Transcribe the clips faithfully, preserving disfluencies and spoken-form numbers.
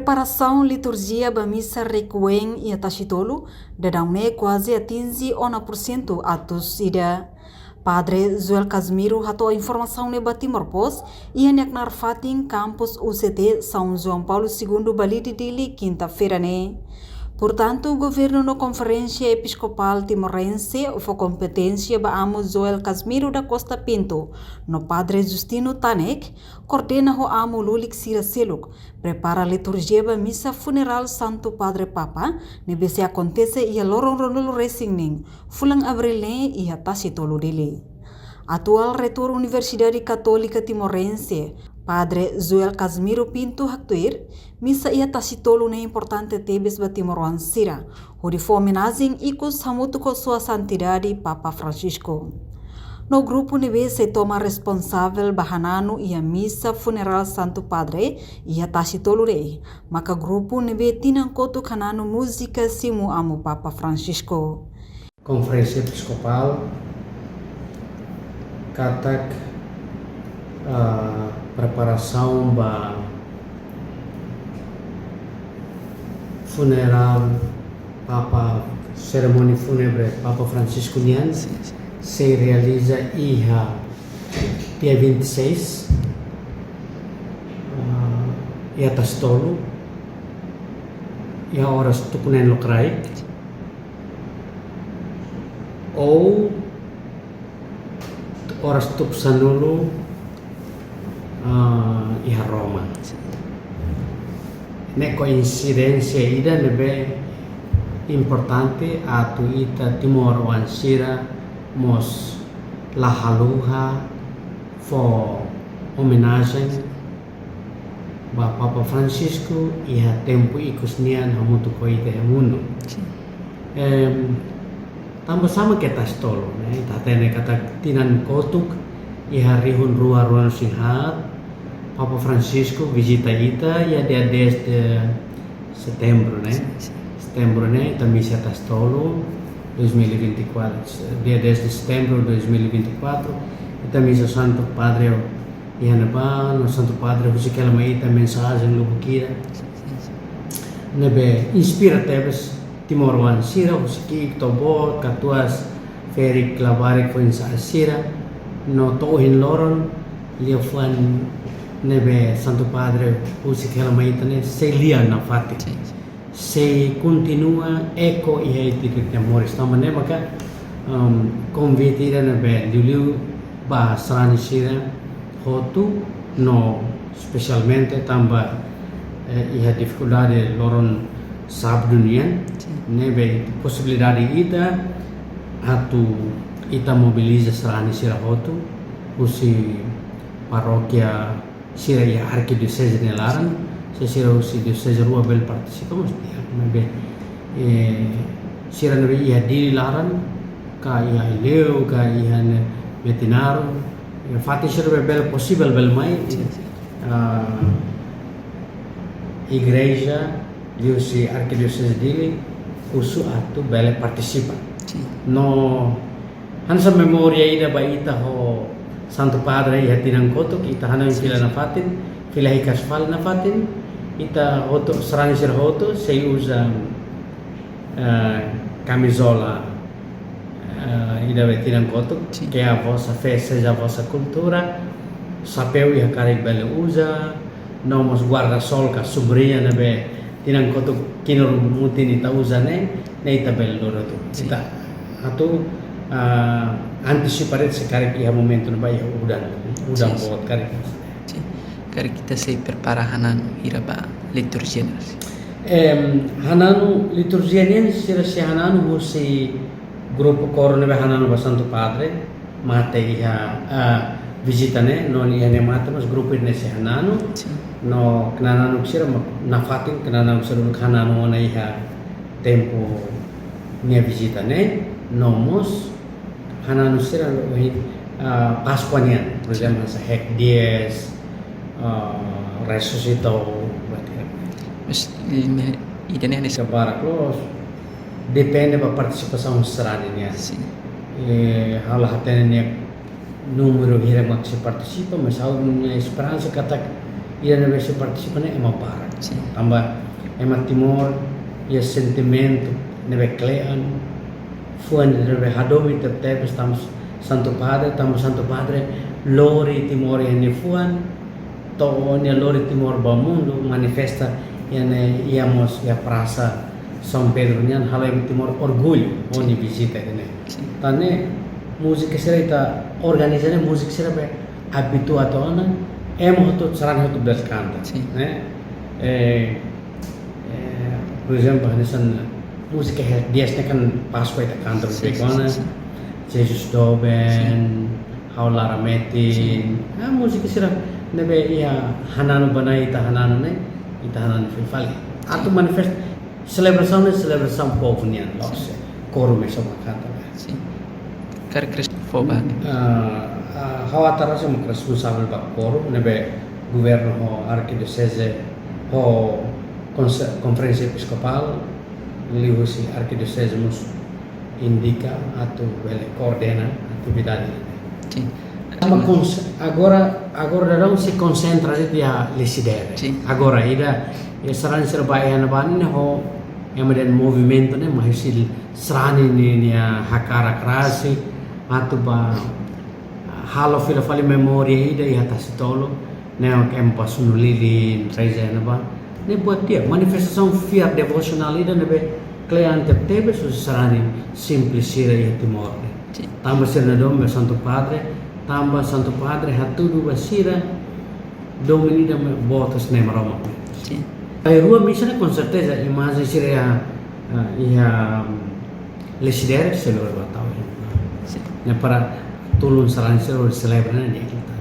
Preparasaun liturjia ba misa Requiem iha Tasitolu daudaun ne'e kuaze atinje ona pursentu atus ida. Padre Joel Casimiro hato'o informasaun ne'e ba Timor Post iha nia knaar fatin kampus U C T São João Paulo Segundo, Balide, Dili, kinta-feira ne'e. Portantu, governu no konferénsia episkopál timorense fó kompeténsia ba Amu Joel Casimiro da Costa Pinto no Padre Justino Tanek, koordena ho amu lulik sira seluk, prepara liturjia ba misa funerál Santu Padre Papa, ne'ebé sei akontese iha loron ruanulu-resin-neen fulan Abríl ne'e iha Tasitolu, Dili. Atuál Reitór Universidade Katólika Timorense, Padre Joel Casimiro Pinto haktuir, misa iha Tasitolu ne'e importante tebes ba timoroan sira, hodi fó omenajen ikus hamutuk ho Sua Santidade Papa Francisco. No grupu ne'ebé sei toma responsavel ba hananu iha misa funerál Santu Padre iha Tasitolu ne'e, maka grupu ne'ebé tinan kotuk hananu múzika simu Amu Papa Francisco. Konferénsia Episkopál katak, ah, preparasaun ba funerál Papa, serimónia fúnebre Papa Francisco nian sei realiza iha dia vinte e seis, ah, iha Tasitolu, iha oras tuku neen lokraik, ou oras tuku sanulu, ah, iha Roma. Ne'e koinsidénsia ida ne'ebé importante atu ita timoroan sira mós la haluha fó omenajen ba Papa Francisco iha tempu ikus nian hamutuk ho ita iha mundu. Sin. Em, tanba sá mak iha Tasitolu, ne'e? Ita hatene katak tinan kotuk iha rihun rua ruanulu-resin-haat, Papa Francisco vizita ita iha dia dez de setembru, ne'e? Sin, sin. Setembru ne'e, ita misa Tasitolu, dois mil e vinte e quatro, dia dez de setembro de dois mil e vinte e quatro, ita misa Santu Padre iha ne'ebá, no Santu Padre husik hela mai ita mensajen lubuk ida ne'ebé inspira tebes timoroan sira, husik ki'ik to'o boot, katuas, ferik, labarik, foin-sa'e sira, no to'o ohin loron, liafuan ne'ebé Santu Padre husik hela mai ita ne'e sei lia nafatin. Sin, sin. Sei kontinua eko iha ita-nia moris. Tanba ne'e maka, em, konvite ida ne'ebé liuliu ba sarani sira hotu no espesialmente tanba, eh, iha difikuldade loron sábadu nian, sin, ne'ebé posibilidade ita atu ita mobiliza sarani sira hotu husi parókia sira iha arkidioseze nia laran, se sira husi dioseze rua bele partisipa, mós di'ak, maibé, eh, sira ne'ebé iha Dili laran, ka iha Aileu, ka iha ne'e Metinaro, eh, fatin sira ne'ebé bele posivel bele mai, ah, igreja, liuhusi arkidioseze Dili, husu atu bele partisipa. Sin. No hanesan memória ida ba ita ho Santu Padre iha tinan kotuk, ita hanoin fila nafatin, fila hikas fali nafatin, ita hotu, sarani sira hotu sei uza, eh, kamizola, eh, ida ba tinan kotuk, sin, Que a vossa fé seja a vossa cultura, xapeu iha karik bele uza, no mós guarda-sol ka sombriña ne'ebé tinan kotuk kinur mutin ita uza ne'e, ne'e ita bele lori hotu. Sin. Ita atu, ah, antisipa de'it se karik iha momentu ne'ebá iha udan, udan, sin, boot karik. Sin. Karik ita sei prepara hananu hira ba liturjia ne'e, sin. Em, hananu liturjia ne'e sira sei hananu husi grupu koru ne'ebé hananu ba Santu Padre mate iha, ah, vizita ne'e, no iha ne'e mate mós grupu ne'e sei hananu. Sin. No knananuk sira mak nafatin, knananuk sira uluk hananu ona iha tempu nia vizita ne'e, no mós hananu sira ohin, ah, Páskua nian, por ezemplu, hanesan Hek Dies, ah, Resuscitou, berarti. Mas, eh, me-, ida-ne'e hanesan barak loos, depende ba partisipasaun sarani nian. Sin. Eh, ha'u la hatene nia númeru hira mak sei partisipa, mas ha'u-nia esperansa katak ida ne'ebé sei partisipa ne'e ema barak. Tanba ema Timor iha sentimentu ne'ebé kle'an, fuan ne'ebé hadomi tebetebes tanba Santu Padre, tanba Santu Padre lori Timor iha nia fuan, to'o nia lori Timor ba mundu, manifesta iha ne'e, iha mós iha Prasa São Pedro nian, halo ema Timor orgullu ho nia vizita ida-ne'e. Tan ne'e múzika sira ita organiza ne'e, múzika sira be abitua tiha ona, ema hotu, sarani hotu bele kanta, ne'e? Eh, eh, por ezemplu, hanesan múzika iha dias ne'e kan Páskua ita kanta bele kona, Jesus doben, Ha'u laran metin. Ah, múzika sira ne'ebé iha hananu ba Na'i, ita hananu ne'e, ita hananu fila fali. Atu manifesta selebrasaun ne'e, selebrasaun povu nian, loos. Koru mesak mak kanta ba. Karik Kristu fó ba. Ah, ah, ha'u atu rasik mak responsavel ba koru ne'ebé governu ho arkidioseze ho konse-, konferénsia episkopál liuhusi arkidioseze mós indika atu bele koordena atividade. Tanba kons-, agora, agora daudaun sei konsentra de'it iha Lecidere. Agora ida, iha sarani sira ba iha ne'ebá ne'e ho ema dehan movimentu ne'e, mas sei sarani nia, nia hakarak rasik atu ba halo fila fali memória ida iha Tasi Tolu, ne'e ema ba sunu lilin, reza ne'ebá. Ne'e buat di'ak, manifestasaun fiar devosionál ida ne'ebé kle'an tebetebes, husi sarani simples sira iha Timor ne'e. Tanba sira-nia domin Santu Padre, tanba Santu Padre hatudu ba sira domin ida mak boot husi Nai Maromak. Ai rua misa ne'e, konserteza, imajen sira iha, ah, iha, mm, Lecidere, selebra ba tau. Ne'e para tulun sarani sira selebra ne'e di'ak liután.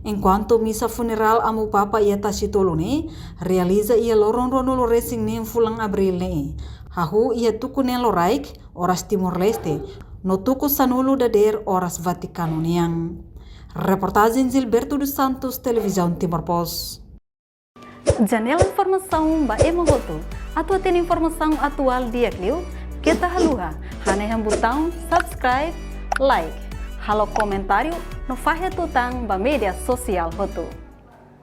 Enkuantu misa funerál Amu Papa iha Tasi Tolu ne'e realiza iha loron ruanulu-resin-neen fulan Abríl ne'e, hahú iha tuku neen loraik, oras Timor-Leste, no tuku sanulu dadeer, oras Vatikanu nian. Reportajen Gilberto dos Santos, Televizaun Timor Post. Janela informasaun ba ema hotu. Atu hatene informasaun atuál di'ak liu, keta haluha hanehan butaun subscribe, like, halo komentáriu no fahe tutan ba média sosiál hotu.